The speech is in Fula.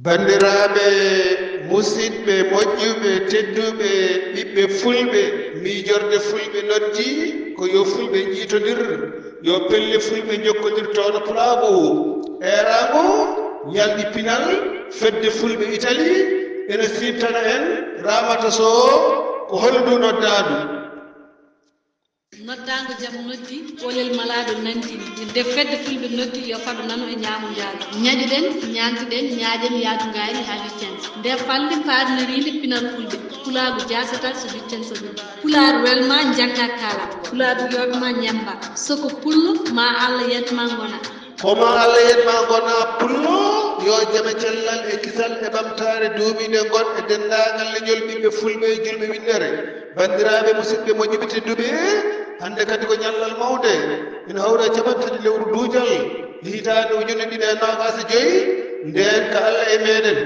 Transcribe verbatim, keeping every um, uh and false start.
Banndiraaɓe musidɓe moƴƴuɓe tedduɓe, ɓiɓɓe fulɓe, miijorde fulɓe noddi ko yo fulɓe njiitodir, yo pelle fulɓe njokkodir toono pulaagu. Eeraango ñalɗi pinal, fedde fulɓe Itali ene siftana en Ramata Sow ko holɗum noddaandu. Noddaango jam noddi, ɓolel malaaɗo nantini. Nde fedde fulɓe noddi, yo faɗo nano e ñaamo njaalo. Ñaƴoɗen, ñaantoɗen, ñaaƴen yaadu ngaari haa Vicenza. Nde falnde paarnoriinde pinal fulɓe, pulaagu jaasataa so Vicenza ɗum. Pulaar welma njannga kaala, pulaagu yooɓma ñemmba. Soko pullo, ma Allah yetma ngona. Ko ma Allah yetma ngona pullo, yo jam e cellal e kisal e ɓamtaare duumiinde ngon e denndaangal leñol ɓiɓɓe fulɓe e julɓe winndere. Banndiraaɓe musidɓe moƴƴuɓe tedduɓe, hannde kadi ko ñallal mawnde, ina hawra e capanɗe tati lewru duujal, hitaande ujunere ɗiɗi e noogaas e joy, ndeen ka Allah e meeɗen.